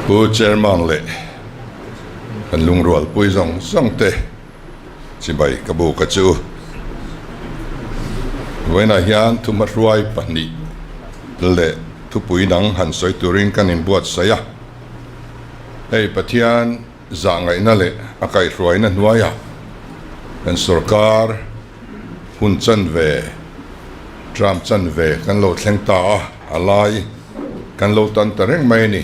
Pu Chairman leh kan lungrualpui zawng zawng te chibai ka buk a chu. Vawiinah hian thuhmahruai pahnih leh thupui dang han sawi turin kan inbuatsaih a. Hei Pathian zahngaihna leh a kaihhruaina hnuaiah kan sorkar hun chanve, term chanve kan lo thleng ta a, a lai kan lo tan ta reng mai a ni.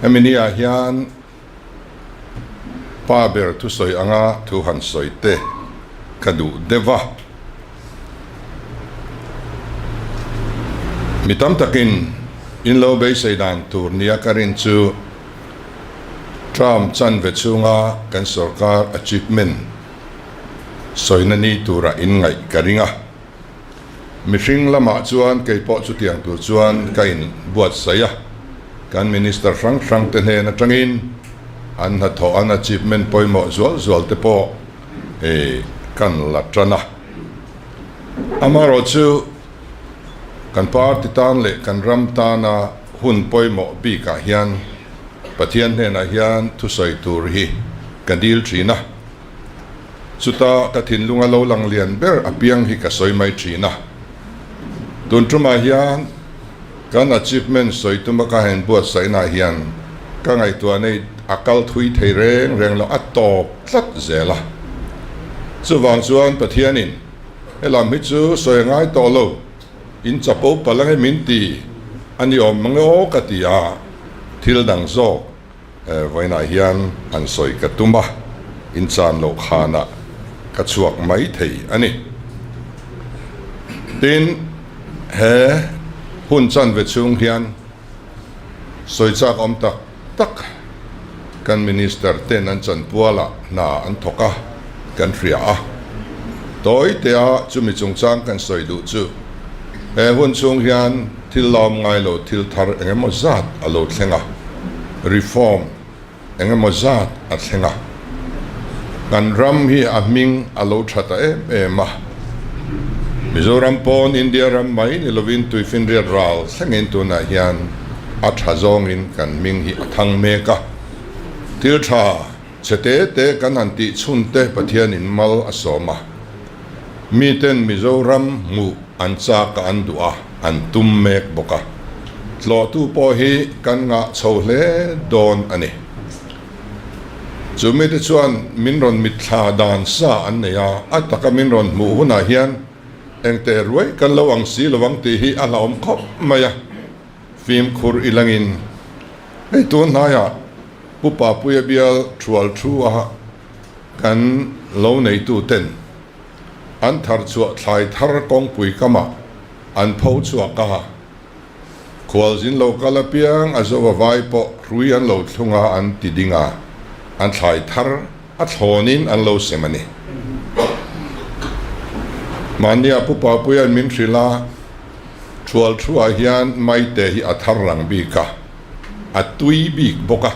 Hemi ni ah hian pa ber thusawi anga thu han sawi te ka duh deuh a. Mi tam takin in lo beisei dan tur nia ka rin chu term chanve chhunga kan sorkar achievement sawina ni tura inngaih ka ring a. Mihring lamah chuan kei pawh chutiang tur chuan ka inbuatsaih a, kan Minister hrang hrang te hnen atangin an hnathawh an achievement pawimawh zual zual te pawh kan la tan a. Amaherawhchu kan party tan leh kan ram tana hun pawimawh bikah hian Pathian hnenah hian thusawi tur hi ka dil thin a. Chuta ka thinlunga lo lang lian ber apiang hi ka sawi mai thin a. Tun tumah hian kan achievement sawi tuma ka han buatsaihnaah hian ka ngaihtuah nei a kal thui thei reng reng lo, a tawp tlat zel a. Chuvang chuan Pathianin helam hi chu sawi a ngai tawh lo, in chapo palh ange min ti a ni awm mang e aw ka ti a, thil dang zawk Vawiinah hian han sawi ka tum a, inchan loh khanah ka chhuak mai thei a ni. Tin, he hun chanve chhung hian sawi chak awm tak tak kan Minister ten an chanpualah hna an thawk a, kan hria a. Tawi tea chumi chungchang kan sawi duh chu he hun chhung hian thil lawm ngai lo thil thar eng emaw zat a lo thleng a, reform eng emaw zat a thleng a, kan ram hi a hming a lo tha ta em em a. Mizoram pawn India ram mai ni lovin tuifinriat ral thlengin tunah hian a tha zawngin kan hming hi a thang mek a, thil tha Chhe te te kan han tih chhun te Pathianin mal a sawm a, miten Mizoram hmuh an chak a an duh a, an tum mek bawk a. Tlawhtu pawh hi kan ngah chho hle dawn a ni. Chu mite chuan min rawn mitthla dan sa an nei a, a taka min rawn hmuh hunah hian engte ruai kan lo ang si lovang tih hi a hlauhawm khawp mai a, fimkhur ilangin hei tun hnaiah Pu Papuia bial thual thu a kan lo neitu ten an thar chhuah thlai thar kawngpui kamah an pho chhuak a, khualzin lo kal apiang a zo a vai pawh hrui an lo thlung a an ti ding a, an thlai thar a thlawnin an lo sem a ni. Mahnia Pu Papuia'n min hrilh a, thual thu ah hian maite hi a thar rang bik a. A tui bik bawk a,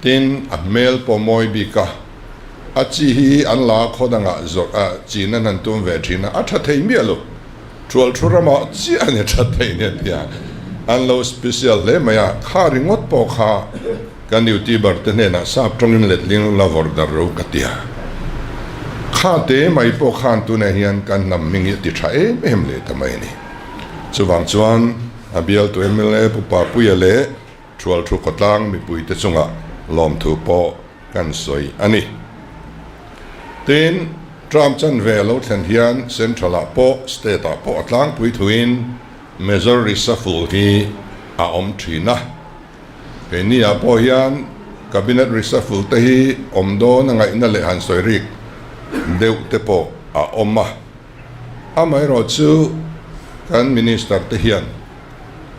tin a hmel pawh mawi bik a, a chi hi an la khaw dangah zawrh a chin an han tum ve thin a, a tha thei miah lo, thual thu ramah chiah a ni tha thei nia tia an lo special hle mai a, kha ringawt pawh kha kan youtuber te hnenah sap tawngin letling la vawrh dar ro ka tia, kha te mai pawh khan tunah hian kan hnam hming hi a ti tha em em leh ta mai a ni, chuvang chuan. A bialtu mla Pu Papuia leh Thualthu khawtlang mipuite chungah lawmthu pawh kan sawi a ni. Tin, Trump chanve a lo thlen hian Central-ah pawh State-ah pawh a tlangpui thuin Major reshuffle hi a awm thin a. Keini-ah pawh hian Cabinet reshuffle te hi awm dawn a ngaihna leh han sawi rik deuh te pawh a awm a. Amaherawhchu kan Minister te hian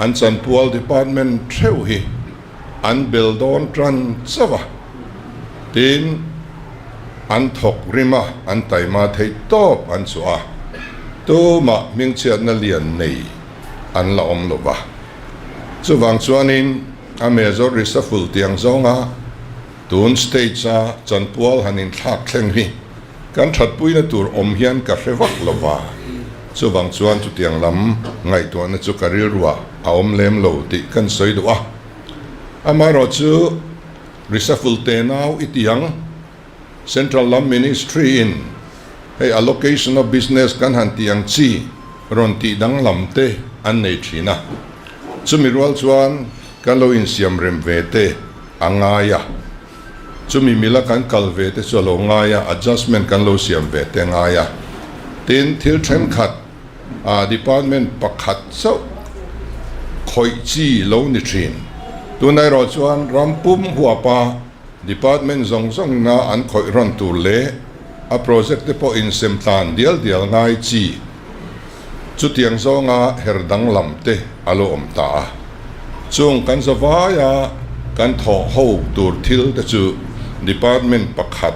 an chanpual department theuh hi an bel dawn tan chauh a, tin an thawk rim a, an taima theih tawp an chhuah a, tumah hmingchhiatna lian nei an la awm lo va. Chuvang chuanin a Major reshuffle tiang zawnga tun stage a chanpual han inthlak thleng hi Kan thatpuina tur awm hian ka hre vak lo va, chuvang chuan chutiang lam ngaihtuahna chu ka rilruah a awm lem lo tih kan sawi duh a. Amaherawhchu, reshuffle tenau i ti ang, Central lam Ministry in hei allocation of business kan han tih ang chi rawn tih danglam te an nei thin a, chumi rual chuan kan lo insiam rem ve te a ngai a, chumi mila kan kal ve te chu a lo ngai a, adjustment kan lo siam ve te a ngai a, tin thil thenkhat ah department pakhat chauh khawih chi lo ni thin. Tunah erawh chuan ram pum huapa Department zawng zawngina an khawih rawn tur leh a project te pawh insem tlan dial dial ngai chi chutiang zawnga her danglam te a lo awm ta a. Chung kan zavaia kan thawh ho tur thil te chu Department pakhat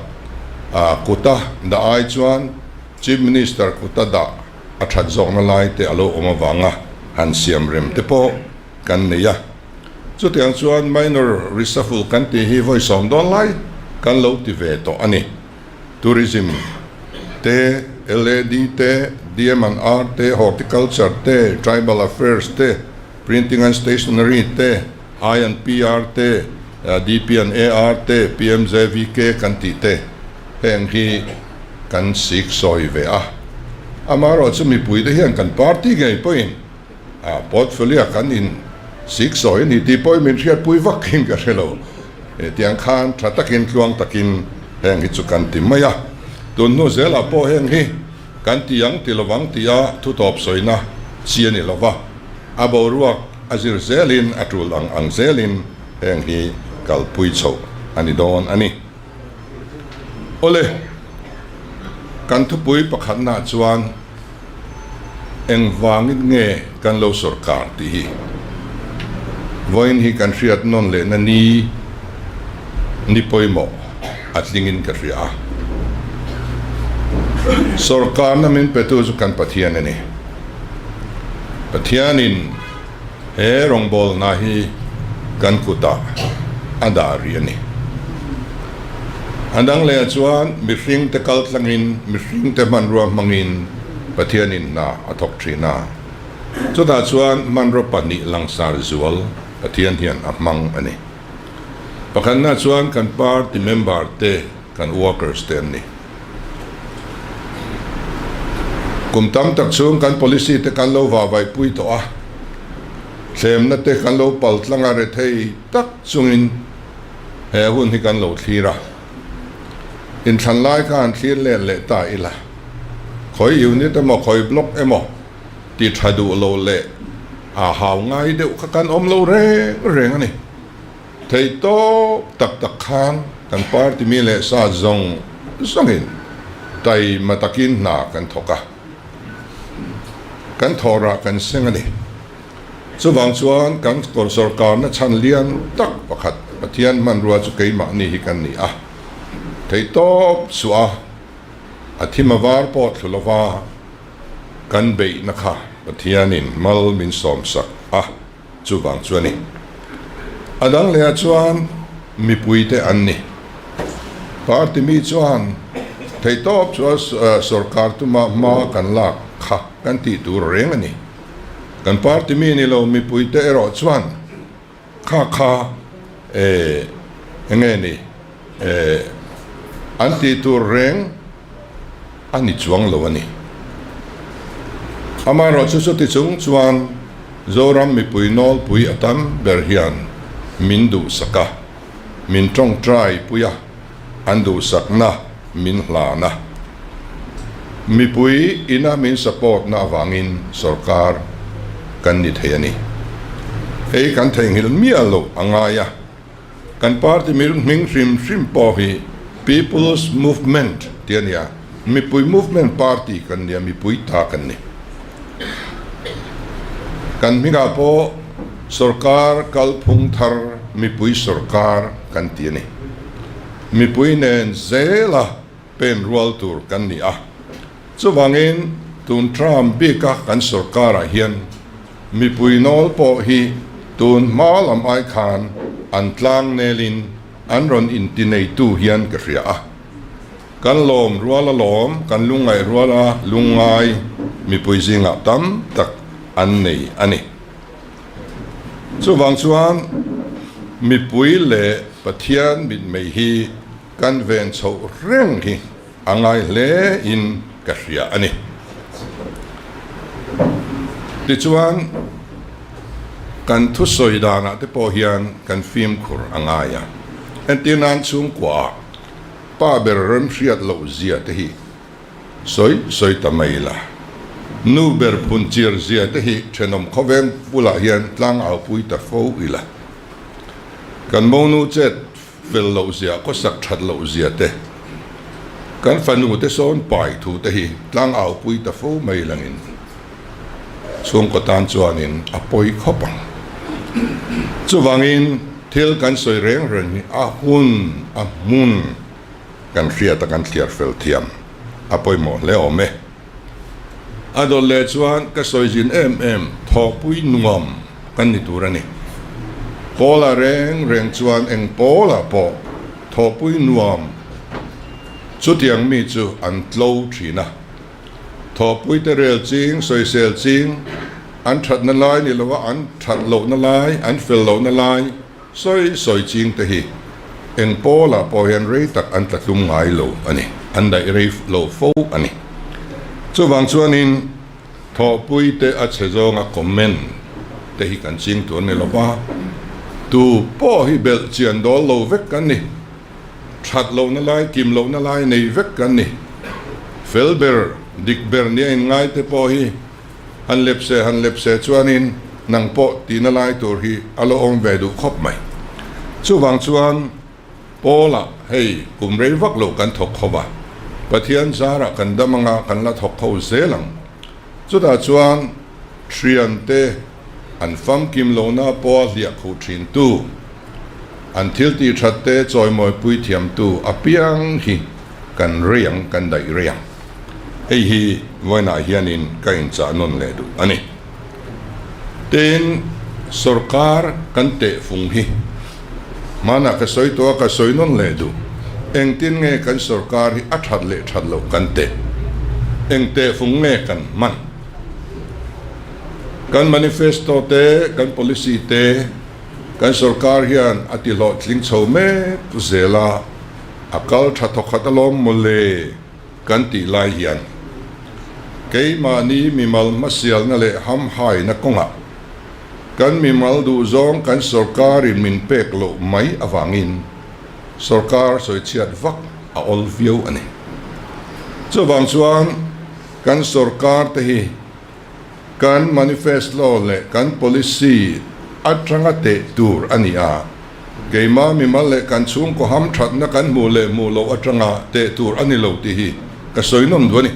kuta dah ai chuan Chief Minister kuta dah a that zawkna lai te a lo awm avanga han siam rem te pawh kan nei a. Chutiang chuan minor reshuffle kan tih hi vawi 10 dawn lai kan lo ti ve tawh a ni. Tourism te, LAD te, DM and R te, Horticulture te, Tribal Affairs te, Printing and Stationery te, I and PR te, DP and AR te, PMJVK kan tih te heng hi kan sik sawi ve a. Amaherawhchu mipui te hian kan party ngei pawhin A portfolio kan in sik sawi a ni tih pawhin min hriatpui vak in ka hre lo. Tiang khan tha takin tluang takin heng hi chu kan ti mai a. Tun hnu zelah pawh heng hi kan ti ang ti lovang tia thu tawp sawina chi a ni lova. A boruak a zir zelin a tul ang ang zelin heng hi kalpui chhoh a ni dawn a ni. Awle, kan thupui pakhatnaah chuan engvangin nge kan lo sawrkar tih hi vawiin hi kan hriat nawn lehna ni ni pawimawh a tlingin ka hria a. Sawrkarna min petu chu kan Pathian a ni. Pathianin. He rawngbawlna hi kan kutah a dah rih a ni. A dang lehah chuan mihringte kal tlangin, mihringte hmanrua hmangin Pathianin hna a thawk thin a. Chutah chuan hmanraw pahnih langsar zual Pathian hian a hmang a ni. Pakhatna chuan kan party member te, kan workers te an ni. Kum tam tak chhung kan policy te kan lo vahvaihpui tawh a, thlemna te kan lo pal tlang a rethei tak chungin he hun hi kan lo thlir a. Inthlan lai kha han thlir let leh ta ila, khawi unit emaw khawi block emaw ti tha duh lo leh a hau ngai deuh kha kan awm lo reng reng a ni. Thei tawp tak tak khan kan party mi leh sa zawng zawngin taima takin hna kan thawk a, kan thawhrah kan seng a ni. Chuvang chuan kan sawrkarna chhan lian tak pakhat Pathian hmanrua chu keimahni hi kan ni a, thei tawp suah a, a thim a var pawh thlu lova kan beihna kha Pathianin mal min sawmsak a. Chuvang chu a ni. A dang lehah chuan mipuite an ni. Party mi chuan theihtawp chu sorkar tuma hma kan lak kha kan tih tur reng a ni. Kan party mi ni lo mipuite erawh chuan kha kha enge ni an tih tur reng a ni chuang lo a ni. Amaherawhchu chuti chung chuan Zoram mipui nawlpui a tam ber hian min duhsak a, min tawngtai pui a, an duhsakna min hlan a. Mipui ina min support na avangin sorkar kan ni thei a ni. Hei kan theihnghilh miah loh a ngai a. Kan party hming hrim hrim pawh hi People's Movement tih a ni a, mipui movement party kan ni a, mipui ta kan ni. Kan hmingah pawh sorkar kalphung thar mipui sorkar kan ti a ni. Mipui nen zela pen rual tur kan ni a, chuvangin tun term bika kan sorkarah hian Mipui nawl pawh hi tun hma lam ai khan an tlang nelin an rawn inti neitu hian ka hria a. Kan lawm rual a lawm, kan lungngaih rual a lungngai mipui zingah tam tak an nei a ni. Chuvang chuan. Mipui leh Pathian mitmei hi kan ven chhoh reng hi a ngai hle in ka hria a ni. Tichuan, kan thusawi danah te pawh hian kan fimkhur a ngai a. Entir nan chhungkuaah pa ber remhriat loh zia te hi sawi sawi ta mai ila. Nu ber phun chir zia te hi thenawm khawveng bulah hian tlang aupui ta fo ila. Kan monu chet fel loh zia, khawsak that loh zia te, kan fanu te sawn pai thu te hi tlang aupui ta fo mai langin chhungkaw tan chuanin a pawi khawp ang. Chuvangin thil kan sawi reng reng hi a hun, a hmun kan hriat a kan thliar fel thiam a pawimawh hle awm e. A dawt leh chuan ka sawi zin em em thawhpui nuam kan ni tur a ni. Pawla reng reng chuan eng pawlah pawh thawhpui nuam chutiang mi chu an tlo thin a. Thawhpui te rel ching, sawisel ching, an thatna lai ni lova an that lohna lai, an fel lohna lai, Sawi sawi ching te hi eng pawlah pawh hian rei tak an tla tlum ngai lo a ni, an daih rei lo fo a ni. Chuvang chuanin thawhpui te a chhe zawnga comment te hi kan ching tur a ni lo va, tu pawh hi belh chian dawl lo vek kan ni, that lohna lai, kim lohna lai nei vek kan ni. Fel ber, dik ber nia inngai te pawh hi Han lep se, han lep se chuanin nang pawh tihna lai tur hi a la awm ve duh khawp mai. Chuvang chuan Paula hei kum rei vak lo kan thawk kho va, Pathian zarah kan dam anga kan la thawk kho zel ang. Chutah chuan thiante an famkim lohna pawha hliah khuh thintu, an thil tih that te chawimawi pui thiamtu apiang hi kan rei ang, kan daih rei ang. Hei hi vawiinah hianin ka inchah nawn leh duh a ni. Tin, sorkar kan tehfung hi hmanah ka sawi tawh a, ka sawi nawn leh duh. Engtin nge kan sorkar hi a that leh that loh kan teh? Eng tehfung nge kan hman? Kan manifesto te, kan policy te kan sorkar hian a tihlawhtling chho mek zel a, a kal tha thawkhat alawm mawle. Kan tih lai hian keimahni mimal hmasialna leh hamhaina kawngah kan mimal duhzawng kan sorkarin min pek loh mai avangin sorkar sawichhiat vak a awl viau a ni. Chuvang chuan kan sorkar te hi Kan manifesto leh kan policy atanga teh tur a ni a, keimah mimal leh kan chhungkaw hamthatna kan hmuh leh hmuh loh atanga teh tur a ni lo tih hi ka sawi nawm duh a ni.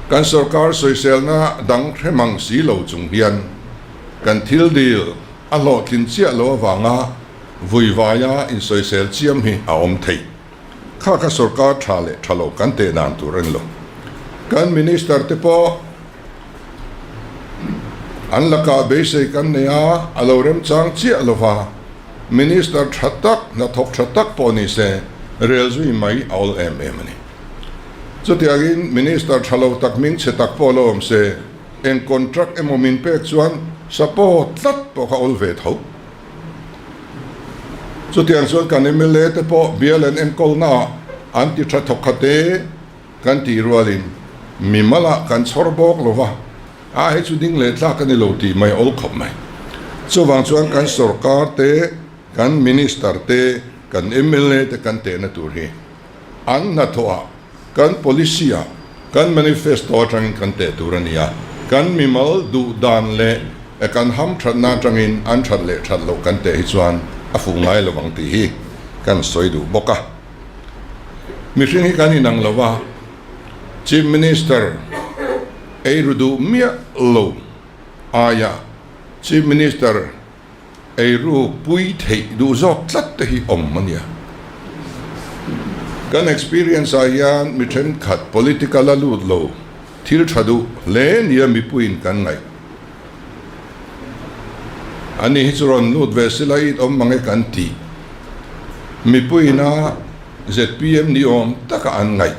Kan sorkar sawiselna dang hre mang si lo chung hian kan thil dil a hlawhtlin chiah lo avanga vuivaia insawisel chiam hi a awm thei. Kha kha sorkar tha leh tha lo kan teh dan tur a ni lo. Kan minister te pawh an lakah beisei kan nei a, a lo remchang chiah lo va, minister tha tak, hnathawk tha tak pawh ni se rel zui mai a awl em em a ni. Chutiangin minister tha lo tak hming chhe tak pawh lo awm se, eng contract emaw min pek chuan support tlat pawh kha awl ve tho. Chutiang chuan kan mla te pawh bial an enkawlnaah an ti tha thawk khat e kan tih rualin mimalah kan chhawr bawk lo va, a hei chu ding leh tlak a ni lo tih mai awl khawp mai. Chuvang chuan kan sorkar te, kan minister te, kan mla te kan tehna tur hi An hnathawhah, kan policy-ah, kan manifesto atangin kan teh tur a ni a, kan mimal duh dan leh kan hamthatna atangin an that leh that loh kan teh hi chuan a fuh ngai lo ang tih hi kan sawi duh bawk a. Mihring hi kan inang lo va, Chief Minister ei ru duh miah lo aia Chief Minister Eiru pui theih duh zawk tlat te hi awm a nia. Kan experience ah hian mi thenkhat political a lut lo thil tha duh hle nia mipuiin kan ngaih. Ani hi chu rawn lut ve sila it awm mange kan ti. Mipuiin a zpm ni awm taka an ngaih.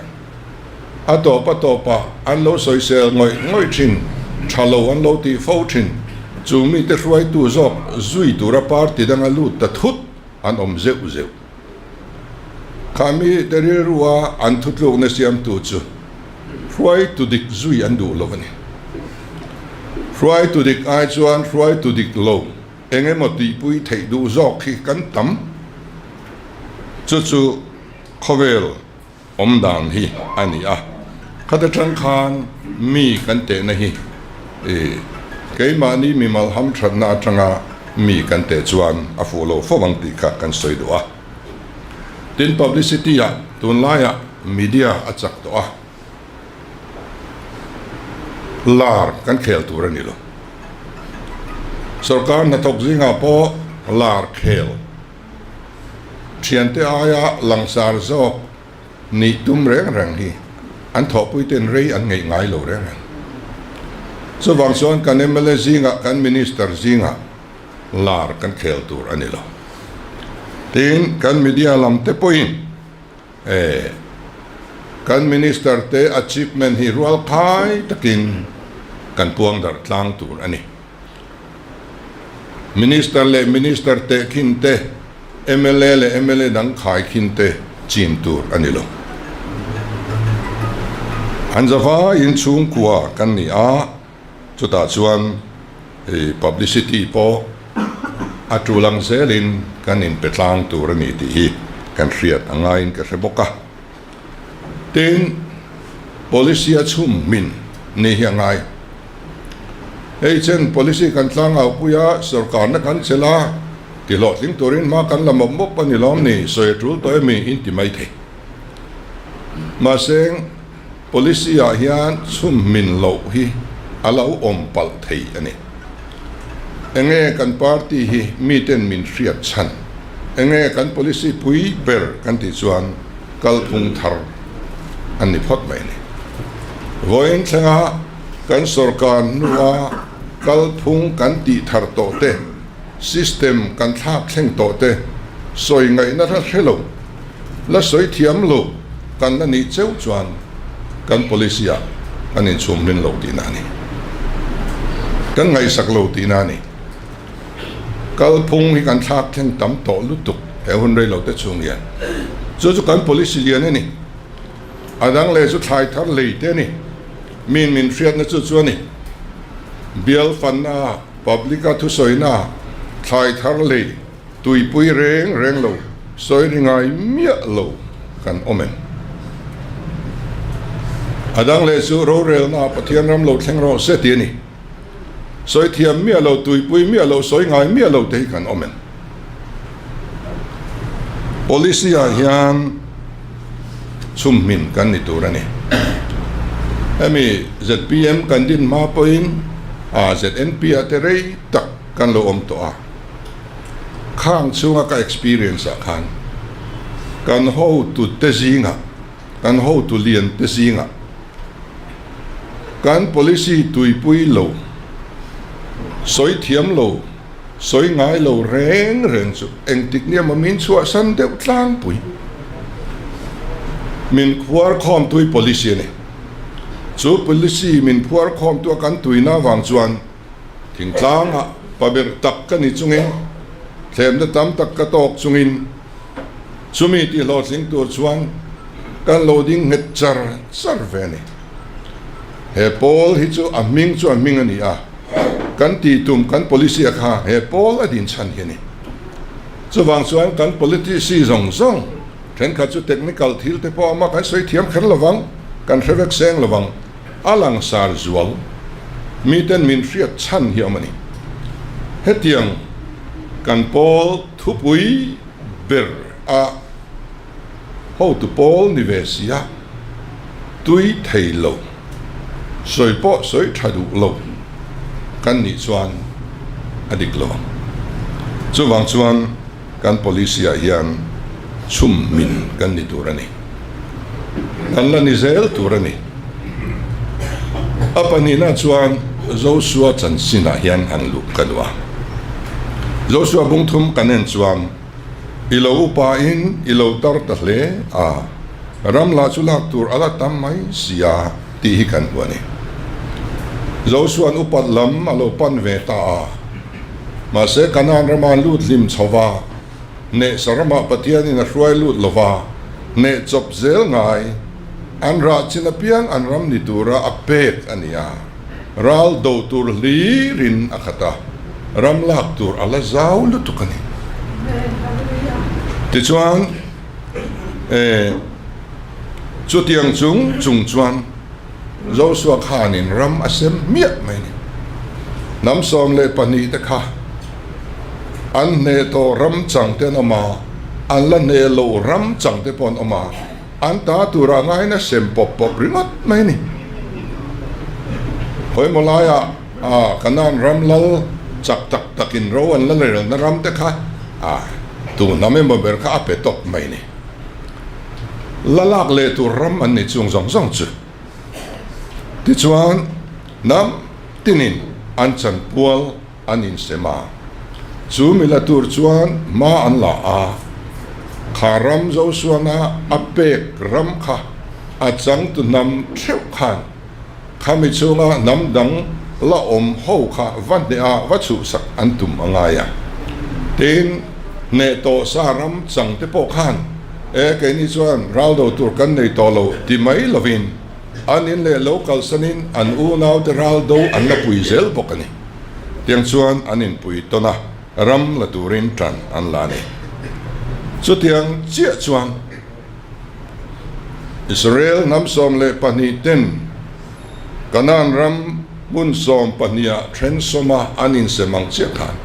A tawp a tawpah an lo sawisel ngawih ngawih thin, tha lo an lo tih fo thin. Chu mite hruaitu zawk zui tura party danga lut ta thut an awm zeuh zeuh. Kha mite rilrua an thutlukna siamtu chu hruaitu dik zui an duh lo a ni. Hruaitu dik ai chuan hruaitu dik lo eng emaw tihpui theih duh zawk hi kan tam. Chu chu khawvel awm dan hi a ni a, khata tang khan mi kan tehna hi keimahni mimal hamthatna atanga mi kan teh chuan a fuh lo fo ang tih kha kan sawi duh a. Tin, publicity ah tunlaiah media a chak tawh a, lar kan khel tur a ni lo. Sorkar hnathawk zingah pawh lar khel. Thiante aia langsar zawk nih tum reng reng hi an thawhpuite'n rei an ngeih ngai lo reng reng. Chuvang chuan kan mla zingah, kan minister zingah lar kan khel tur a ni lo. Tin, kan media lam te pawhin eh kan minister te achievement hi rualkhai takin kan puang darh tlang tur a ni. Minister leh Minister tehkhin te, mla leh mla dang khaikhin te chin tur a ni lo. An zavaiin chhungkua kan ni a, chutah chuan publicity pawh a tul ang zelin kan inpe tlang tur a ni tih hi kan hriat a ngaiin ka hre bawk a. Tin, policy a chhum hmin ni hi a ngai. Hei chen policy kan tlang au pui a, sorkarna kan chelh a, ti hlawhtling turin hma kan la mawp mawp a ni lawm ni, sawi a tul tawh emi in ti mai thei. Mahse, policy ah hian chhum hmin loh hi a lo awm palh thei a ni. Enge kan party hi miten min hriat chhan? Enge kan policy pui ber kan tih chuan kalphung thar an ni phawt mai a ni. Vawiin thlenga kan sorkar hnua kalphung kan tih thar tawh te, system kan thlak thleng tawh te sawi ngaihna hla hre lo, la sawi thiam lo kan la nih cheu chuan kan policy ah kan inchhum hmin lo tihna a ni. Kan ngaihsak lo tihna a ni. Kalphung hi kan thlak thleng tam tawh lutuk he hun rei lo te chhung hian. Chu chu kan policy lian a ni. A dang leh chu thlai thar lei te a ni. Min min hriatna chu chu a ni. Bial fanna, public a thusawina, thlai thar lei, tuipui reng reng lo, sawi ri ngai miah lo kan awm em? A dang leh chu rorelna Pathian ram lo thleng rawh se ti a ni. Sawi thiam miah lo, tuipui miah lo, sawi ngai miah lo te hi kan awm em? Policy ah hian chhumhmin kan ni tur a ni. Hemi zpm kan din hma pawhin a ZNP ah te rei tak kan lo awm tawh a. Khang chhunga ka experience ah khan kan hotu te zingah, kan hotu lian te zingah kan policy tuipui lo, sawi thiam lo, sawi ngai lo reng reng chu engtik nia maw min chhuahsan deuh tlangpui. Min phuar khawmtui policy a ni. Chu policy min phuar khawmtu a kan tuina avang chuan Thingtlangah pa ber tak ka ni chungin, thlemna tam tak ka tawk chungin, chumi tih hlawhtling tur chuan kan lo ding nghet char char ve a ni. He pawl hi chu a hming chu a hming a ni a, kan tih tum kan policy a kha he pawl a din chhan hi a ni. Chuvang chuan kan politicy zawng zawng thenkhat chu technical thil te pawh a awm a, kan sawi thiam kher lovang, kan hre vek seng lovang. A langsar zual miten min hriat chhan hi awm a ni. Hetiang kan pawl thupui ber a hotu pawl ni ve si a, tui thei lo, sawi pawh sawi tha duh lo kan nih chuan a dik lo ang. Chuvang chuan Kan policy ah hian chhum min kan ni tur a ni. Kan la ni zel tur a ni. A pahnihna chuan Joshua chanchinah hian han luh ka duh a. Joshua bungthum kan en chuan i lo upain i lo tar ta hle a, ram lah chu lak tur a la tam mai si a tih hi kan hmu a ni. Joshua'n upat lam a lo pan ve ta a. Mahse, Kanaan rama an lut hlim chho va, hnehsa ramah Pathianin a hruai lut lo va, hneh chawp zel ngai, an rah chin apiang an ram ni tura a pek a ni a. Ral do tur hlirin a khat a, ram lak tur a la zau lutuk a ni. Tichuan, chutiang chung chung chuan Joshua khanin ram a sem hmiah mai a ni. Hnam 12 te kha an hneh tawh ram chang te an awm a, an la hneh loh ram chang te pawh an awm a. An ta turah ngaina sem pawp pawp ringawt mai a ni. Khawimaw laiah ah Kanaan ram lal chak tak takin ro an la relna ram te kha ah tu hnam emaw ber kha a pe tawp mai a ni. La lak leh tur ram an ni chung zawng zawng chu. Tichuan hnam tinin an chanpual an insem a, chu mi la tur chuan hma an la a, kha ram Josuana a pek ram kha a changtu hnam theuh khan khami chhunga hnam dang la awm ho kha va hneh a va chhuhsak an tum a ngai a. Tin, hneh tawh sa ram chang te pawh khan, E, keini chuan ral do tur kan nei tawh lo ti mai lovin, An in leh lo kalsanin an unaute ral do an la pui zel bawk a ni. Tiang chuan an inpui tawn a, ram la turin tan an la a ni. Chutiang chiah chuan Israel hnam 12 ten Kanaan ram hmun sawmpahniha then sawma an insem ang chiah khan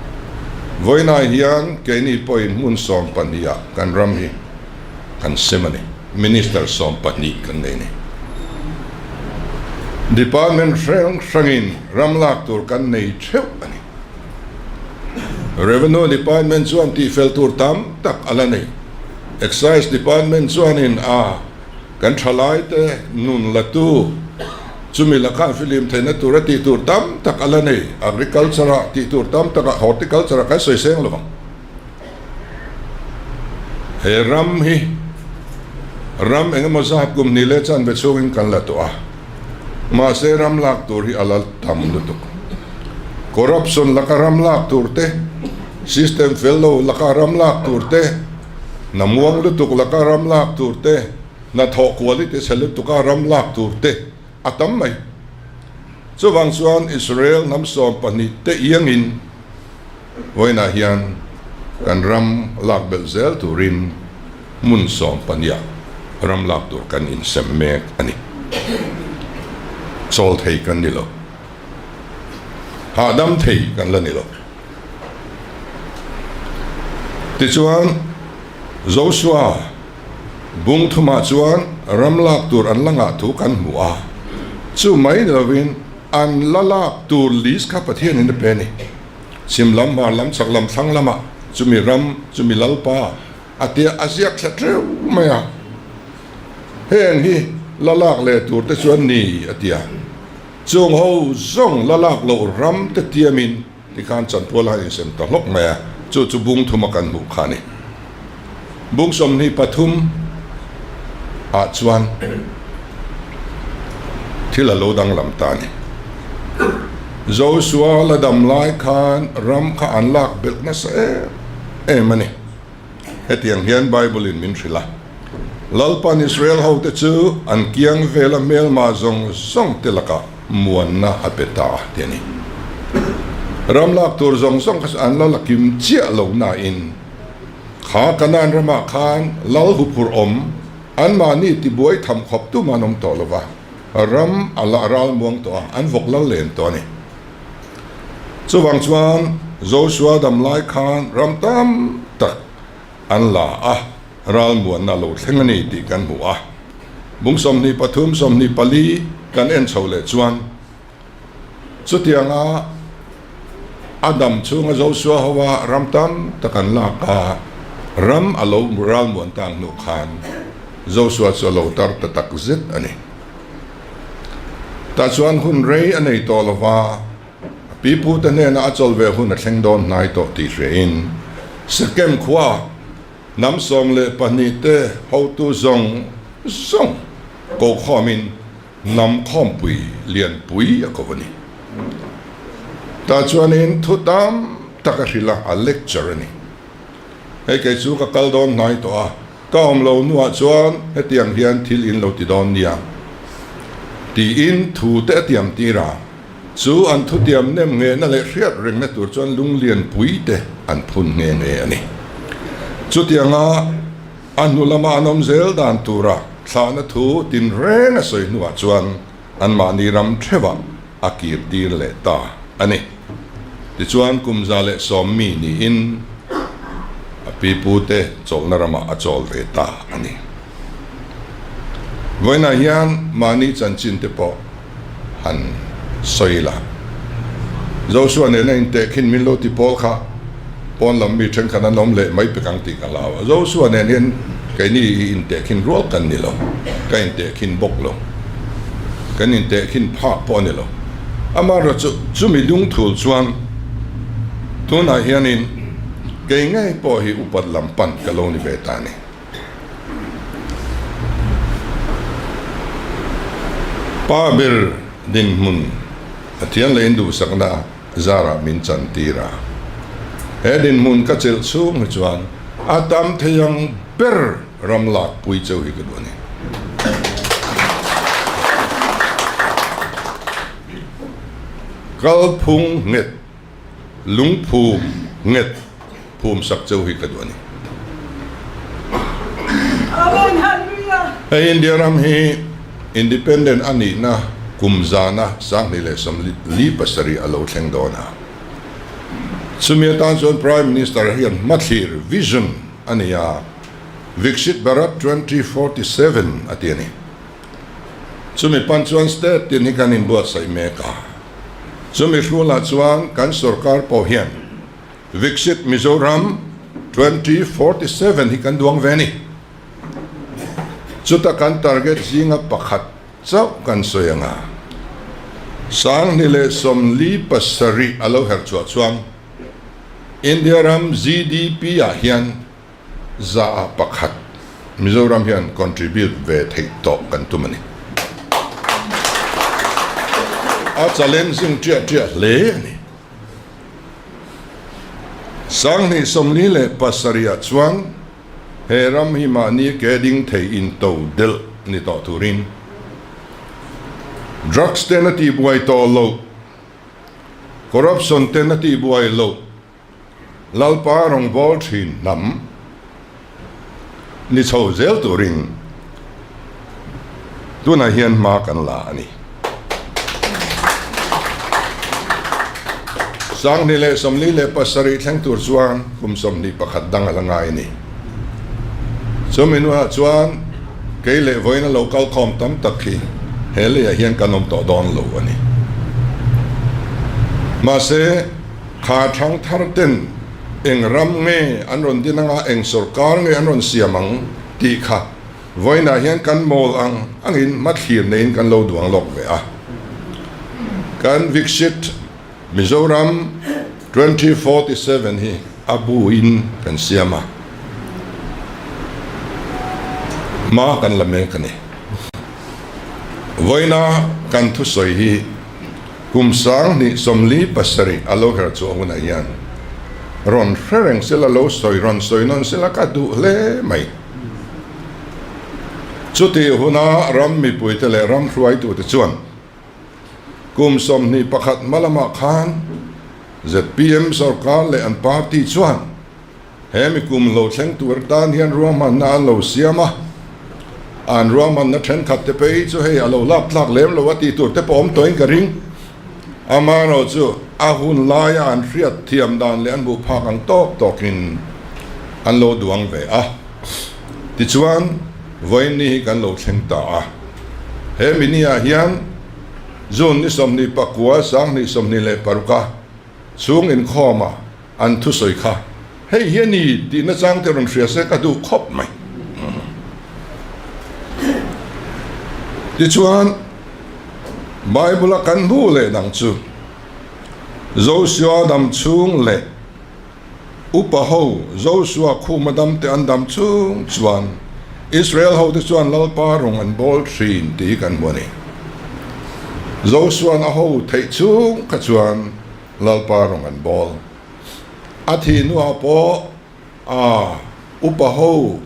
vawiinah hian keini pawhin hmun sawmpahniha kan ram hi kan sem a ni. Minister 12 kan nei a ni. Department hrang hrangin ram lak tur kan nei theuh a ni. Revenue Department chuan tihfel tur tam tak a la nei. Excise Department chuanin a kan thalaite nun latu chumi lakah filim theihna tura tih tur tam tak a la nei. Agriculture-ah tih tur tam takah Horticulture-ah kan sawi seng lo vang. He ram hi ram eng emaw zat kum hnih leh chanve chhungin kan la tawh a, mahse ram lak tur hi a la tam lutuk. Corruption laka ram lak tur te, system fel lo laka ram lak tur te, hna muang lutuk laka ram lak tur te, hnathawh quality chhe lutuka ram lak tur te a tam mai. Chuvang chuan Israel hnam 12 te iangin, Vawiinah hian kan ram lak belh zel turin hmun sawmpahniah ram lak tur kan insem mek a ni. Chawl thei kan ni lo. Hahdam thei kan la ni lo. Tichuan, Joshua bung thumah chuan ram lak tur an la ngah thu kan hmu a, chu mai ni lovin an la lak tur list kha Pathianin a pe a ni. Chhim lam, hmar lam, chhak lam, thlang lamah chumi ram, chumi lalpa a tia a ziak thla teuh mai a. Heng hi la lak leh tur te chuan ni a ti a. Chung ho zawng la lak loh ram te tiamin tikhan chanpual a insem ta hlawk mai a, chu chu bung thuma kan hmuh kha a ni. Bung 23 ah chuan thil a lo danglam ta a ni. Joshua la dam lai khan ram kha an lak belh nasa em em a ni. Hetiang hian Bible in min hrilh a, Lalpan Israel hote chu an kiang vela hmelma zawng zawng te lakah muanna a pe ta a ti a ni. Ram lak tur zawng zawng kha chu an la la kim chiah lo nain, Kha Kanaan ramah khan lal huphurh awm, anmahni tibuai tham khawp tum an awm tawh lo va, ram a la ral muang tawh a, an vawk lal len tawh a ni. Chuvang chuan Joshua dam lai khan ram tam tak an la a, ral muanna a lo thleng a ni tih kan hmu a. Bung 23, 24 kan en chho leh chuan, Chutianga a dam chhunga Joshua hoa ram tam tak an lak a, ram a lo ralmuan tang hnu khan Joshua chu a lo tar ta tak zet a ni. Tah chuan hun rei a nei tawh lo va, a pipute hnena a chawl ve hun a thleng dawn hnai tawh tih hriain Sekem khua hnam 12 te hotu zawng zawng kokhawmin Hnam khawmpui lianpui a ko a ni. Tah chuanin thu tam tak a hrilh a, a lecture a ni. Hei kei chu ka kal dawn hnai tawh a, ka awm lo hnuah chuan hetiang hian thil in lo ti dawn nia tiin thu te a tiam tir a, chu an thutiam nem nghehna leh hriat rengna tur chuan lunglian pui te an phun nghe nghe a ni. Chutianga a hnu lama an awm zel dan tura thlahna thu tinreng a sawi hnuah chuan anmahni ram theuhah a kir tir leh ta a ni. Tichuan kum 110 mi niin a pipute chawlhna ramah a chawl ve ta a ni. Vawiinah hian mahni chanchin te pawh han sawi la. Joshua nena intehkhin min lo ti pawl kha pawn lam mi thenkhat an awm leh mai pek ang tih ka hlau a. Joshua nen hian keini i intehkhin rual kan ni lo, ka intehkhin bawk lo, kan intehkhin phak pawh a ni lo. Amaherawhchu chu chumi dungthul chuan tunah hianin kei ngei pawh hi upat lam pan ka lo ni ve ta a ni. Pa ber dinhmun Pathian leh induhsakna zarah min chantir a. He dinhmun ka chelh chhung hi chuan a tam thei ang ber ram lakpui cheu hi ka duh a ni. Kalphung nghet, lungphum nghet phum sak cheu hi ka duh a ni. Hei India ram hi Independent a nihna kum zana 2047 a lo thleng dawn a. Chumi atan chuan Prime Minister hian hmathlir, vision, a nei a, Viksit Bharat 2047 a ti a ni. Chumi pan chuan state tin hi kan inbuatsaih mek a. Chumi hrualah chuan kan sorkar pawh hian Viksit Mizoram 2047 hi kan duang ve a ni. Chuta kan target zinga pakhat chauh kan sawi ang a, 2047 a lo herh chhuah chuan India ram GDP ah hian 1% Mizoram hian contribute ve theih tawh kan tum a ni. A challenging ṭiah ṭiah hle a ni. 2047 ah chuan he ram hi mahni ke ding thei in to delh ni tawh turin drugs ten a tihbuai tawh loh, corruption ten a tihbuai loh, Lalpa rawngbâwl ṭhin hnam ni chho zel turin tunah hian hma kan la a ni. 2047 thleng tur chuan kum 21 dang a la ngai a ni. Chumi hnuah chuan kei leh vawiin a lo kal khawm tam tak hi he leiah hian kan awm tawh dawn lo a ni. Mahse, Kha thang thar ten eng ram nge an rawn din anga eng sorkar nge an rawn siam ang tih kha vawiinah hian kan mawl ang angin hmathlir neiin kan lo duang lawk ve a. Kan Viksit Mizoram 2047 hi a buin kan siam a, hma kan la mek a ni. Vawiina kan thusawi hi Kum 2047 a lo her chuah hunah hian rawn hre reng sela lo sawi rawn sawi nawn sela ka duh hle mai. Chutih huna ram mipuite leh ram hruaitute chuan kum 21 hma lamah khan zpm sorkar leh an party chuan He mi kum lo thleng tur tan hian ruahmanna an lo siam a, an ruahmanna thenkhat te phei chu hei a lo lak tlak lem lo a tih tur te pawh awm tawhin ka ring. Amaherawh chu a hun laia an hriat thiam dan leh an hmuh phak ang tawk tawkin an lo duang ve a. Tichuan, vawiin ni hi kan lo thleng ta a. He mi ni ah hian June ni 29, 2026 a chhung inkhawm a, An thusawi kha hei hi a ni tih nachang te rawn hria se ka duh khawp mai. Tichuan, Bible-a kan hmuh leh dang chu Joshua dam chhung leh upa ho Joshua khuma dam te an dam chung chuan Israel ho te chuan Lalpa rawng an bawl thin tih hi kan hmu a ni. Joshua-an a ho theih chung kha chuan Lalpa rawng an bawl. A thih hnuah pawh a upa ho,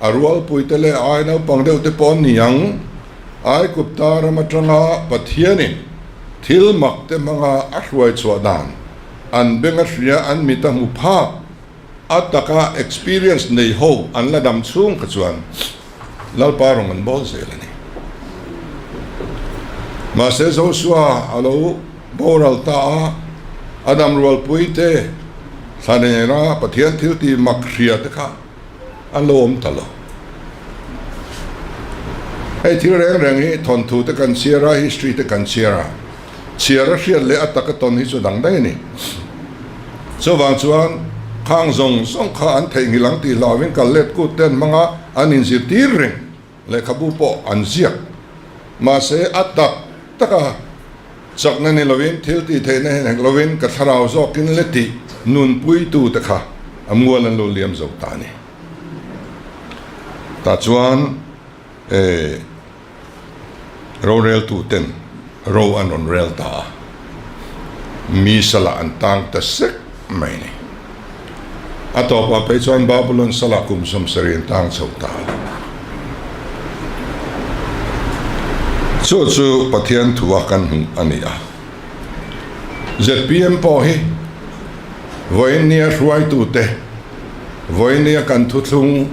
a rualpuite leh ai naupang deuh te pawh an ni ang. Aigupta ram atanga Pathianin thil mak te hmanga a hruai chhuah dan an beng a hria, an mit a hmu phak a taka experience nei ho an la dam chhung kha chuan Lalpa rawng an bawl zel a ni. Mahse Joshua a lo boral ta a, a dam rualpui te thla nena Pathian thil tih mak hria te kha an lo awm ta lo. Hei thil reng reng hi thawnthu te kan chhiar a, history te kan chhiar a, chhiar a hriat leh a taka tawn hi chu dang daih a ni. Chuvang chuan khang zawng zawng kha an theihnghilh ang tih hlauhin kal let kut te an hmang a, an inzirtir reng. Lehkhabu pawh an ziak. Mahse a tak taka chakna ni lovin, thil tih theihna hian hek lovin ka thlarau zawkin le tih nunpuitu te kha a mual an lo liam zo ta a ni. Tah chuan eh roreltu ten ro an rawn rel ta a, mi salah an tang ta sek mai a ni. A tawpah phei chuan Babulon salah kum 70 an tang chho ta a. Chu chu Pathian thua kan hmuh a ni a. Zpm pawh hi vawiin nia hruaitute, vawiin nia kan thuthlung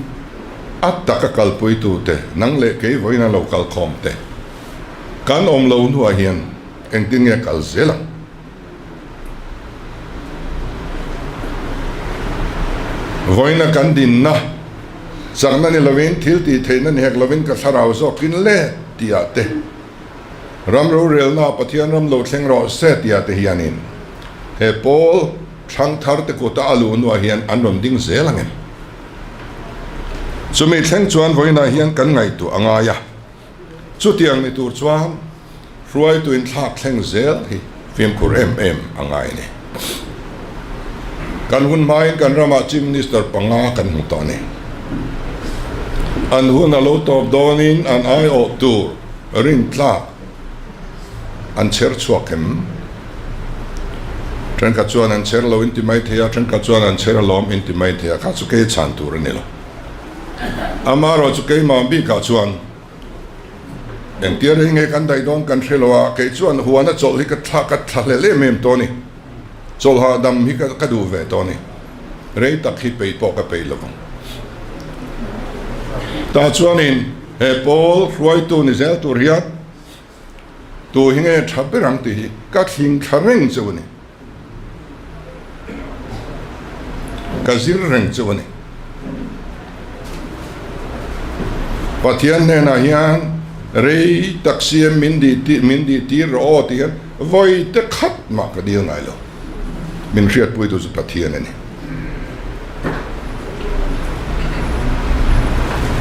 a taka kalpuitute, nang leh kei vawiin a lo kalkhawm te, kan awm lo hnuah hian engtin nge kal zel ang? Vawiina kan dinna chakna ni lovin, thil tih theihna ni hek lovin ka thlarau zawkin le tihah te, Ram rorelna Pathian ram lo thleng rawh se tia te hianin he pawl thangthar te kuta a luh hnuah hian an rawn ding zel ang em? Chumi thleng chuan vawiinah hian kan ngaihtuah a ngai a, chutiang ni tur chuan hruaitu inthlak thleng zel hi fimkhur em em a ngai a ni. Kan hun hmain kan ramah Chief Minister panga kan hmu tawh a ni. An hun a lo tawp dawnin an aiawh tur rintlak an chher chhuak em? Thenkhat chuan an chher lo inti mai thei a, thenkhat chuan an chher alawm inti mai thei a, kha chu kei chhan tur a ni lo. Amaherawh chu keimah bikah chuan Engtia rei nge kan daih dawn kan hre lo a, kei chuan huana chawlh hi ka thla ka thla hlel em em tawh a ni. Chawlh hahdam hi ka duh ve tawh a ni. Rei tak hi peih pawh ka peih lo vang. Tah chuanin he pawl hruaitu ni zel tur hian tu hi nge tha ber ang tih hi ka thling thla reng chu a ni. Ka zir reng chu a ni. Pathian hnenah hian rei tak siam min dih tih min dih tir rawh aw tih hian vawi te khat mah ka dil ngai lo. Min hriatpuitu chu Pathian a ni.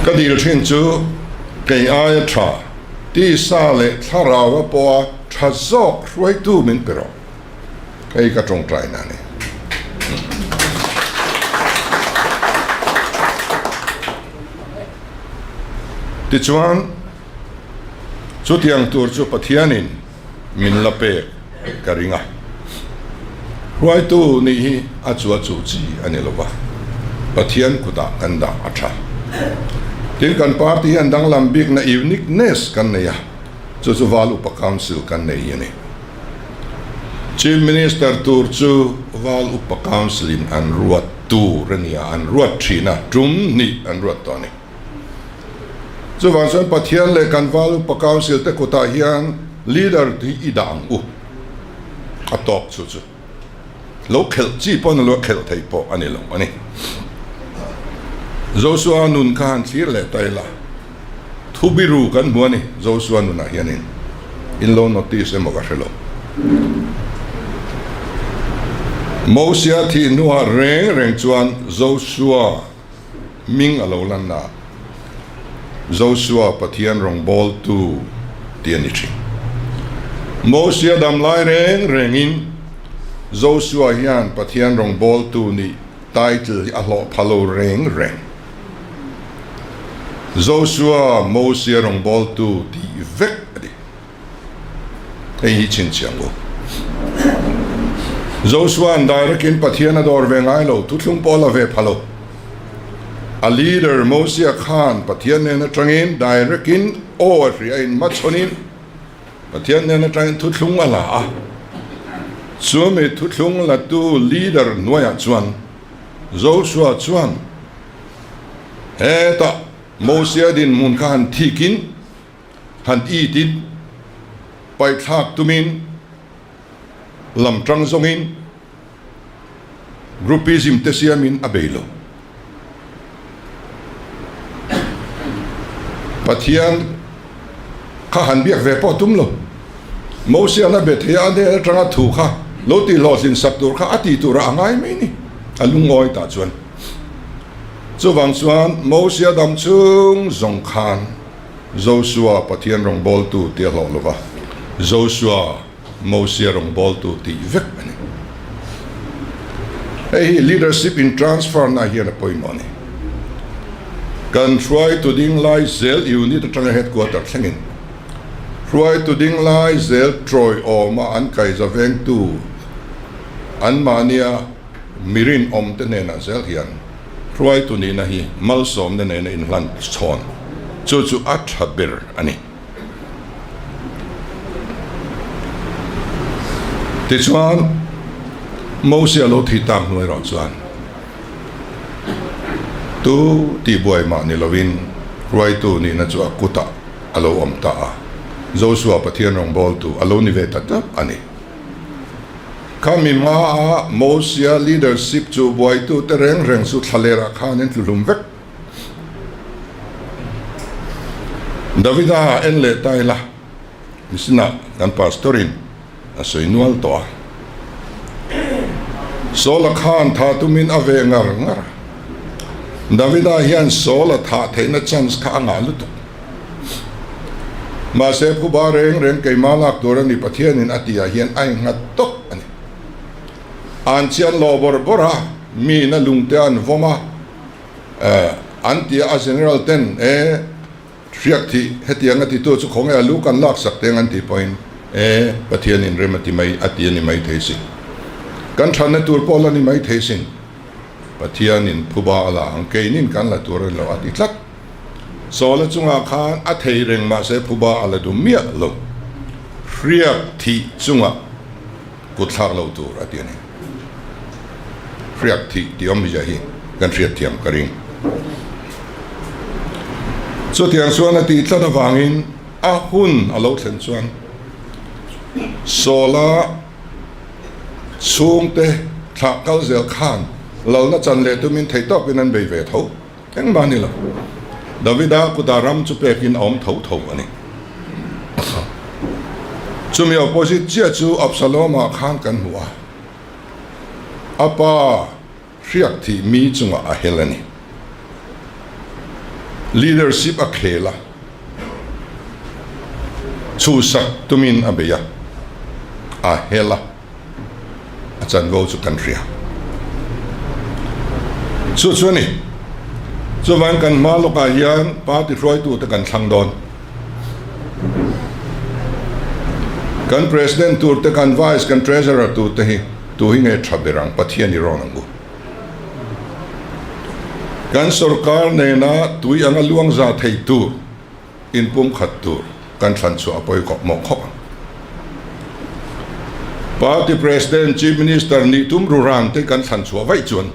Ka dil thin chu kei aia tha, tisa leh thlarau a pawha tha zawk hruaitu min pe rawh. Hei ka tawngtaina a ni. Tichuan, chutiang tur chu Pathianin min la pek ka ring a. Hruaitu nih hi a chu a chu chi a ni lo va, Pathian kutah kan dah a tha. Tin, kan party hian danglam bikna uniqueness kan nei a, chu chu Val Upa Council kan nei hi a ni. Chief Minister tur chu Val Upa Council in an ruat tur a ni a, an ruat thin a, tum hnih an ruat tawh a ni. Chuvang chuan Pathian leh kan Val Upa Council te kutah hian leader hi i dah ang u, a tawk chu chu. Lo khelh chi pawh a ni lo, khelh theih pawh a ni lo a ni. Joshua nun kha han thlir leh ta ila, thu biru kan hmu a ni Joshua nunah hianin in lo notice emaw ka hre lo. Mosia thih hnuah reng reng chuan Joshua hming a lo lan a, Joshua Pathian rawngbawltu tih a ni thin. Mosia dam lai reng rengin Joshua hian Pathian rawngbawltu nih title hi a hlawh pha lo reng reng. Joshua Mosia rawngbawltu tih vek a ni. Hei hi chhinchhiah ang u. Josua'n direct-in Pathian a dawr ve ngai lo, thuthlung pawh a la ve pha lo. A leader Mosia khan Pathian nen atangin direct-in aw a hria in hmachhawnin Pathian nen atangin thuthlung a la a. Chumi thuthlung latu leader hnuaiah chuan Josua chuan hetah Mosia dinhmun kha han thikin, han itin, paihthlak tumin, lam tang zawngin groupism te siamin a bei lo. Pathian kha han biak ve pawh tum lo. Mosian a be thei a, a hnen atanga thu kha lo tih hlawhtlin sak tur kha a tih turah a ngai mai ni, a lungawi tah chuan. Chuvang chuan Mosia dam chung zawng khan Josua Pathian rawngbawltu tih a hlawh lo va, Josua Mosia rawngbawltu tih vek a ni. Hei hi leadership in transfer na hian a pawimawh a ni. Kan hruaitu ding lai zel unit atanga headquarter thlengin hruaitu ding lai zel tawiawma an kaiza vengtu anmahnia Mi rinawmte hnenah zel hian hruaitu nihna hi malsawmna nena inhlan chhawn chu chu a tha ber a ni. Tichuan, Mosia lo thih tak hnu erawh chuan tu tihbuai mah ni lovin hruaitu nihna chu a kutah a lo awm ta a, Josua Pathian rawngbawltu a lo ni ve ta tlat a ni. Khami hmaa Mosia leadership chu buaitute reng reng chu thlalerah khan an tluhlum vek. Davida en leh ta ila, misinah kan pastor-in a sawi nual tawh a. Saul-a khan tha tumin a ve ngar ngar a. Davida hian Saul-a thah theihna chance kha a ngah lutuk. Mahse phuba reng reng keimah lak tur a ni Pathianin a tihah hian a innghat tawp a ni. An chian lo bawrh bawrh a, miin a lungte an vawm a, an ti a, a general ten e hriak thih hetiang a titu chu khawnge a lu kan lak sak teng an tih pawhin e Pathianin rem a ti mai a ti a ni mai thei sin. Kan thatna tur pawh la ni mai thei sin. Pathianin phuba a la ang keinin kan la tur a ni lo a ti tlat. Sawla chungah khan a thei reng mahse phuba a la duh miah lo. Hriak thih chungah kut thlak lo tur a ti a ni. Hriak thih tih awmzia hi kan hriat thiam ka ring. Chutiang chuan a tih tlat avangin a hun a lo thlen chuan Sawla chhungte thlah kal zel khan lalna chan leh tumin theihtawpin an bei ve tho. Engmah ni lo, Davida kutah ram chu pekin a awm tho tho a ni. Chumi opposite chiah chu Absalom-ah khan kan hmu a, a pa hriak thih mi chungah a hel a ni. Leadership a khel a, chhuhsak tumin a bei a, a hel a. a chanvo chu kan hria. Chu chu a ni. Chuvang kan hma lawkah hian party hruaitute kan thlang dawn. Kan president turte, kan vice, kan treasurer turte hi tu hi nge tha ber ang Pathian i rawn ang u. Kan sorkar nena tui anga luang za thei tur. Inpumkhat tur kan thlan chhuah a pawi khawp mawh khawp ang. Party President, Chief Minister nih tum ruran te kan thlan chhuah vaih chuan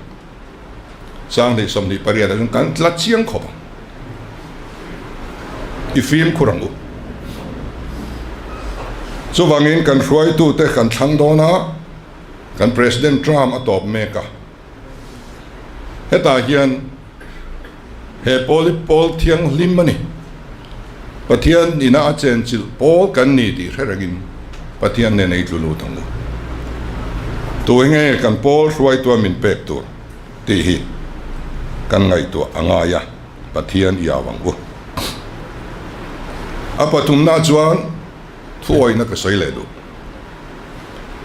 Sanghnih 28 ah chuan kan tla chiang khawp ang. I fimkhur ang u. Chuvangin kan hruaitute kan thlang dawn a, kan President term a tawp mek a. Hetah hian he pawl hi pawl thianghlim a ni. Pathian ina a chenchilh pawl kan ni tih hre rengin Pathian nen ei tlu lut ang u. Tu enge kan pawl hruaitua min pek tur tih hi kan ngaihtuah a ngai a, Pathian i au ang u. A pathumna chuan thuawihna ka sawi leh duh.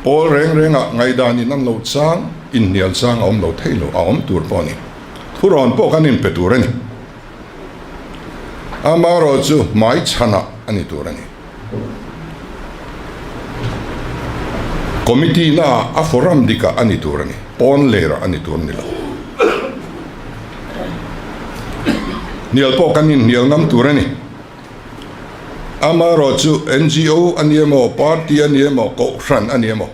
Pawl reng rengah ngaihdan in an lo chang, inhnial chang a awm lo thei lo, a awm tur pawh a ni. Thurawn pawh kan inpe tur a ni. Amaherawh chu hmai chhanah a ni tur a ni. Committee na a forum dikah a ni tur a ni, pawn lerah a ni tur a ni lo. Hnial pawh kan inhnial ngam tur a ni. Amaherawhchu NGO a ni emaw, party a ni emaw, kohhran a ni emaw,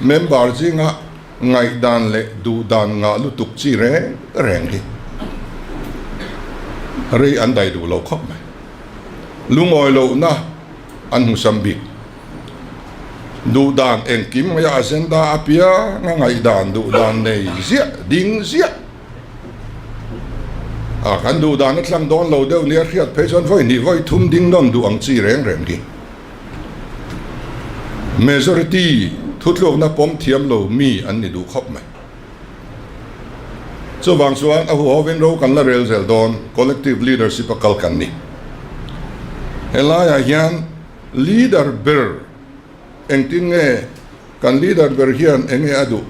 member zinga ngaihdan leh duhdan ngah lutuk chi reng reng hi rei an daih duh lo khawp mai. Lungawi lohna an hmusam bik. Duhdan engkim mai a agenda apianga ngaihdan duhdan nei ziah ding ziah a kan duhdan a tlang dawn lo deuh nia hriat phei chuan vawi hnih vawi thum ding nawn duh ang chi reng reng hi. Majority thutlukna pawm thiam lo mi an ni duh khawp mai. Chuvang chuan a huhovin ro kan la rel zel dawn, collective leadership a kal kan ni. Helaiah hian leader ber engtin nge kan leader ber hian eng nge a duh?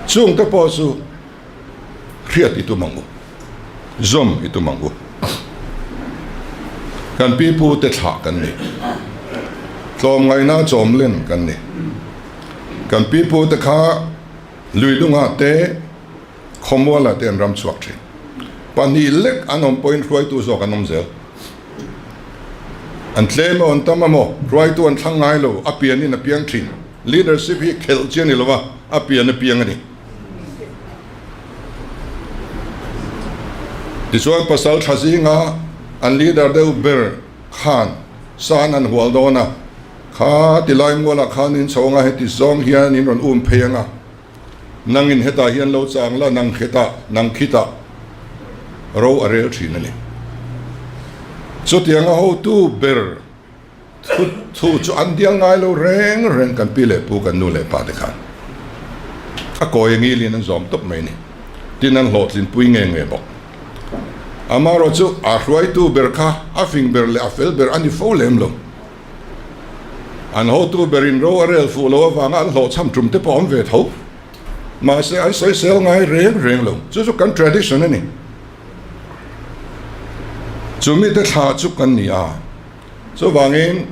Chungte pawh chu hriat i tum ang u, zawm i tum ang u. Kan pi pu te thlah kan ni, tlawmngaihna chawmlen kan ni. Kan pi pu te kha luidungah te, khawmualah te an ram chhuak thin. Pahnih lek an awm pawhin hruaitu zawk an awm zel. An tlem emaw an tam emaw hruaitu an thlang ngai lo, a pianin a piang thin. Leadership hi khelh chi a ni lo va, a pian a piang a ni. Tichuan pasal tha zinga an leader deuh ber khan san an hual dawn a, kha tilai mualah khan in chho anga heti zawng hian in rawn um phei anga, nangin hetah hian lo chang la, nang hetah, nang khitah ro a rel thin a ni. Chutianga hotu ber. Thu thu chu an dial ngai lo reng reng kan pi leh pu kan nu leh pa te khan a kawi a ngilin an zawm tawp mai a ni. Tin an hlawhtlin pui nge nge bawk. Amaherawh chu a hruaitu ber kha a fing ber leh a fel ber a ni fo lem lo. An hotu berin ro a rel fuh lo avanga an hlawhchham tum te pawh a awm ve tho. Mahse an sawisel ngai reng reng lo. Chu chu kan tradition a ni. Chumi te thlah chu kan ni a. Chuvangin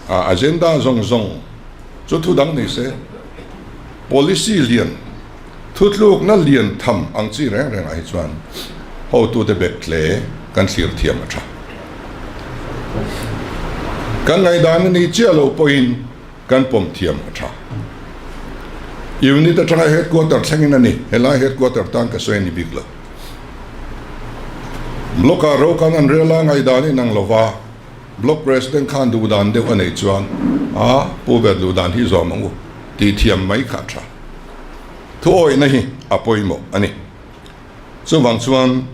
a agenda zawng zawng chu thu dang ni se, policy lian, thutlukna lian tham ang chi reng rengah hi chuan hotute bet hle kan thlir thiam a tha. Kan ngaihdan a ni chiah lo pawhin kan pawm thiam a tha. Unit atanga headquarter thlengin a ni, helai headquarter tan ka sawi a ni bik lo. Block ah ro kan an rel a ngaihdan in ang lova, Block President khan duh dan deuh a neih chuan a pu ber duh dan hi zawm ang u tih thiam mai kha a tha. Thuawihna hi a pawimawh a ni. Chuvang chuan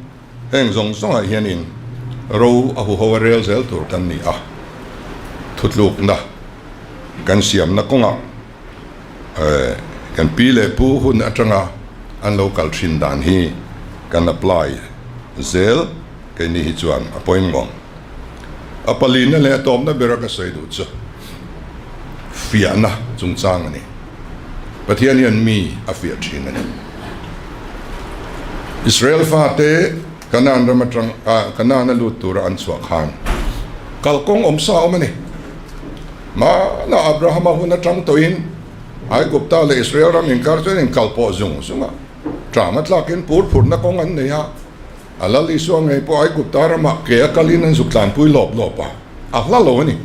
heng zawng zawngah hianin ro a huho a rel zel tur kan ni a, thutlukna kan siamna kawngah Kan pi leh pu hun atanga an lo kal thin dan hi kan apply zel keini hi chuan a pawimawh. A palina leh a tawpna bera ka sawi duh chu fiahna chungchang a ni. Pathian hian mi a fiah thin a ni. Israel fate Kanaan ram atang Kanaan a lut tura an chhuah khan kalkawng awmsa a awm a ni. Hmana Abrahama hun atang tawhin Aigupta leh Israel ram inkar chuan inkal pawh zung zung a, ṭam a tlakin pur phurna kawng an nei a, a Lal Isua ngei pawh Aigupta ramah ke a kalin an zuk tlanpui lawp lawp a, a hla lo a ni.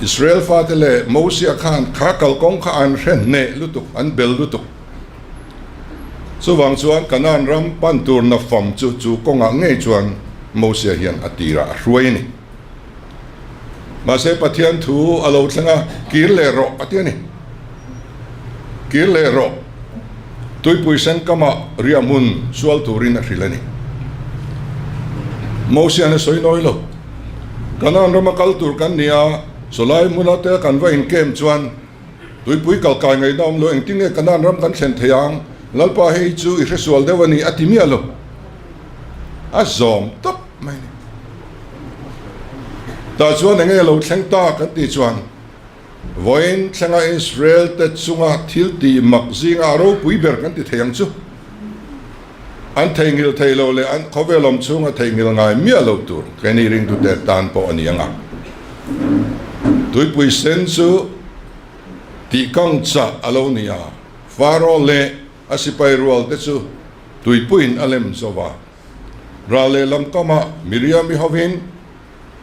Israel fate leh Mosia khan kha kalkawng kha an hre hneh lutuk, an bel lutuk. Chuvang chuan Kanaan ram pan tur nafam chu chu kawngah ngei chuan Mosia hian a tirah a hruai a ni. Mahse Pathian thu a lo thleng a, kir leh rawh a ti a ni. Kir leh rawh. Tuipui sen kamah riah hmun sual turin a hrilh a ni. Mosian a sawi nawi lo. Kanaan rama kal tur kan ni a, chulai hmuna te kan va inkem chuan tuipui kal kai ngaihna awm lo, engtin nge Kanaan ram kan thlen thei ang? Lalpa hei chu i hresual deuh a ni a ti miah lo. A zawm tawp mai a ni. Tah chuan enge lo thleng ta kan tih chuan vawiin thlenga Israel te chunga thil tih mak zinga a ropui ber kan ti thei ang chu. An theihnghilh thei lo leh an khawvel awm chhunga theihnghilh ngai miah lo tur keini ringtute tan pawh a ni ang a. Tuipui sen chu tihkang chah a lo ni a, Faro leh a sipai rual te chu tuipuiin a lem zo va. Ral lehlam kamah Miriam-i hovin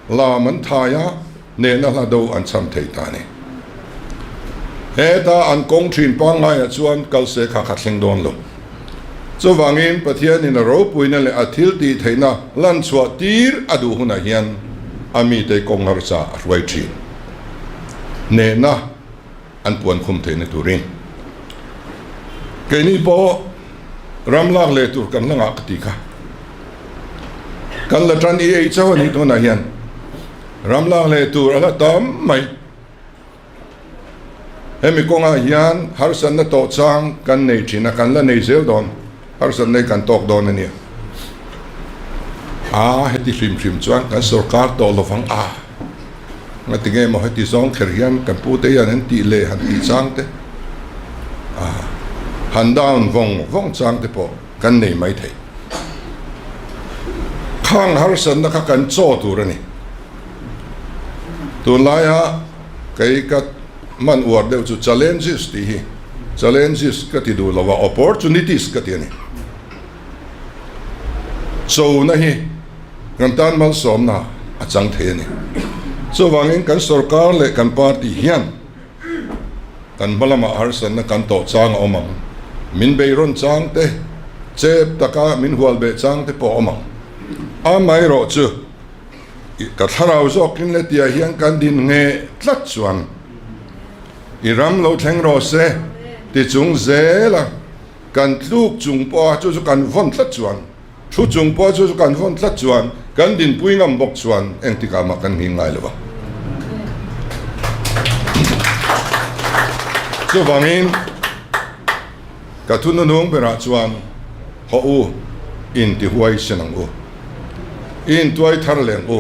lam an thai a, hnehna hla do an cham thei ta a ni. Heta an kawng thin pangngaiah chuan kal se kha kha thleng dawn lo. Chuvangin Pathianin a ropuina leh a thil tih theihna lan chhuah tir a duh hunah hian a mite kawng harsa a hruai thin. Hnehna an puan khum theihna turin keini pawh ram lak leh tur kan la ngah ka ti kha. Kan la tan i ei chauh a nih tunah hian ram lak leh tur a la tam mai. Hemi kawngah hian harsatna tawh chang kan nei thin a, kan la nei zel dawn, harsatna hi kan tawk dawn a nia. A heti hrim hrim chuan kan sorkar tawh lovang a, ngati nge maw heti zawng kher hian kan pute hian an tih leh han tih chang te, a han down vawng vawng chang te pawh kan nei mai thei. Khang harsatna kha kan chaw tur a ni. Tunlaia kei ka hman uar deuh chu challenges tih hi, challenges ka ti duh lo a, opportunities ka ti a ni. Chona hi kan tan malsawmna a chang thei a ni. Chuvangin kan sorkar leh kan party hian Kan hma lamah harsatna kan tawh chang a awm ang. Min beirawn chang te, chep taka min hual beh chang te pawh a awm ang. Amaherawh chu, ka thlarau zawkin le tiah hian kan din nge tlat chuan i ram lo thleng rawh se ti chung zela kan tluk chung pawha chu chu kan vawn tlat chuan, Thu chung pawh chu kan vawn tlat chuan kan dinpui ngam bawk chuan engtikah mah kan nghing ngai lo va. Chuvangin ka thu hnuhnung berah chuan haw u intihuai sen ang u, i intuai thar leh ang u,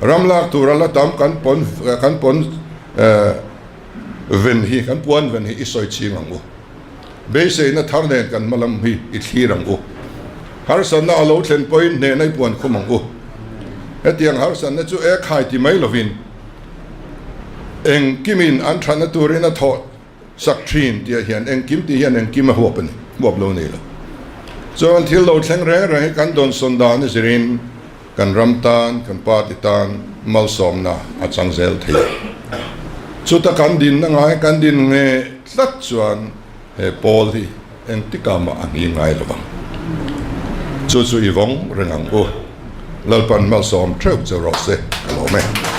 ram lak tura la tam kan pawn kan pawn ven hi kan puan ven hi i sawi ching ang u. Beiseina thar nen kan hma lam hi i thlir ang u. Harsatna a lo thlen pawhin hnehna i puan khum ang u. Hetiang harsatna chu e khai ti mai lovin engkimin an thatna turin a thawh sak thin tih ah hian engkim tih hian engkim a huap a ni, huap lo nei lo. Chuan thil lo thleng reng reng hi kan dawnsawn dan a zirin kan ram tan, kan party tan malsawmna a chang zel thei a. Chuta kan dinna ngai kan din nge tlat chuan he pawl hi engtikah mah a nghing ngai lo vang. Chu chu i vawng reng ang u. Lalpan malsawm theuh che rawh se ka lawm e.